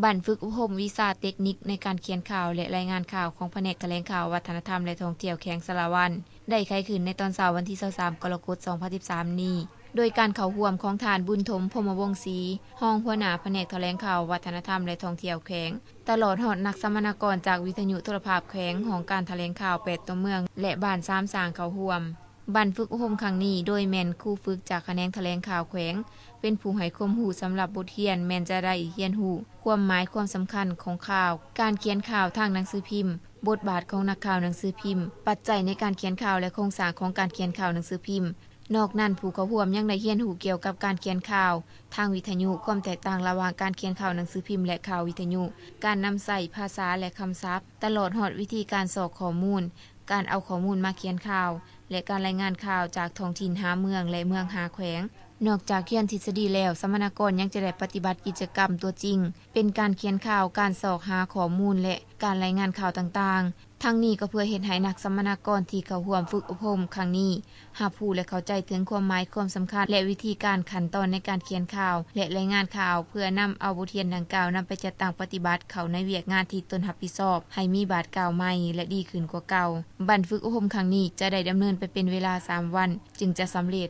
ບັ້ນຝຶກອົບຮົມວິຊາເຕັກນິກໃນການຂຽນຂ່າວ ແລະ ລາຍງານຂ່າວຂອງພະແນກຖະແຫຼງຂ່າວ, ວັດທະນະທຳ ແລະ ທ່ອງທ່ຽວແຂວງສາລະວັນ ໄດ້ໄຂຂຶ້ນໃນຕອນເຊົ້າວັນທີຊາວສາມ ກໍລະກົດ ສອງພັນສິບສາມນີ້ ໂດຍການເຂົ້າຮ່ວມຂອງທ່ານ ບຸນຖົມ ພົມມະວົງສີ ຮອງຫົວໜ້າພະແນກຖະແຫຼງຂ່າວ, ວັດທະນະທຳ ແລະ ທ່ອງທ່ຽວແຂວງ, ຕະຫຼອດຮອດນັກສຳມະນາກອນຈາກວິທະຍຸໂທລະພາບແຂວງ, ຫ້ອງການຖະແຫຼງຂ່າວແປດຕົວເມືອງ ແລະ ບ້ານສາມສ້າງເຂົ້າຮ່ວມ. ບັ້ນຝຶກອົບຮົມຄັ້ງນີ້ ໂດຍແມ່ນຄູຝຶກຈາກຂະແໜງຖະແຫຼງຂ່າວແຂວງ ເປັນຜູ້ໃຫ້ຄວາມຮູ້ສຳລັບບົດຮຽນ ແມ່ນຈະໄດ້ຮຽນຮູ້ຄວາມໝາຍຄວາມສຳຄັນຂອງຂ່າວ, ການຂຽນຂ່າວທາງໜັງສືພິມ, ບົດບາດຂອງນັກຂ່າວໜັງສືພິມ, ປັດໄຈໃນການຂຽນຂ່າວ ແລະ ໂຄງສ້າງຂອງການຂຽນຂ່າວໜັງສືພິມ. ນອກນັ້ນ, ຜູ້ເຂົ້າຮ່ວມຍັງໄດ້ຮຽນຮູ້ກ່ຽວກັບການຂຽນຂ່າວທາງວິທະຍຸ, ຄວາມແຕກຕ່າງລະຫວ່າງການຂຽນຂ່າວໜັງສືພິມ ແລະ ຂ່າວວິທະຍຸ, ການນຳໃຊ້ພາສາ ແລະ ຄຳສັບ, ຕະຫຼອດຮອດວິທີການຊອກຂໍ້ມູນ, ການເອົາຂໍ້ມູນມາຂຽນຂ່າວ ແລະ ການລາຍງານຂ່າວຈາກທ້ອງຖິ່ນຫ້າເມືອງ ແລະ ເມືອງຫ້າແຂວງ. ນອກຈາກຮຽນທິດສະດີແລ້ວ, ສຳມະນາກອນຍັງຈະໄດ້ປະຕິບັດກິດຈະກຳຕົວຈິງ, ເປັນການຂຽນຂ່າວ, ການຊອກຫາຂໍ້ມູນ ແລະ ການລາຍງານຂ່າວຕ່າງໆ. ທັງນີ້ກໍເພື່ອເຮັດໃຫ້ນັກສຳມະນາກອນທີ່ເຂົ້າຮ່ວມຝຶກອົບຮົມຄັ້ງນີ້ ຮັບຮູ້ ແລະ ເຂົ້າໃຈເຖິງຄວາມໝາຍຄວາມສຳຄັນ ແລະ ວິທີການຂັ້ນຕອນໃນການຂຽນຂ່າວ ແລະ ລາຍງານຂ່າວ, ເພື່ອນຳເອົາບົດຮຽນດັ່ງກ່າວນຳໄປຈັດຕັ້ງປະຕິບັດເຂົ້າໃນວຽກງານທີ່ຕົນຮັບຜິດຊອບ ໃຫ້ມີບາດກ້າວໃໝ່ ແລະ ດີຂຶ້ນກວ່າເກົ່າ. ບັ້ນຝຶກອົບຮົມຄັ້ງນີ້ຈະໄດ້ດຳເນີນໄປເປັນເວລາສາມວັນ ຈຶ່ງຈະສຳເລັດ.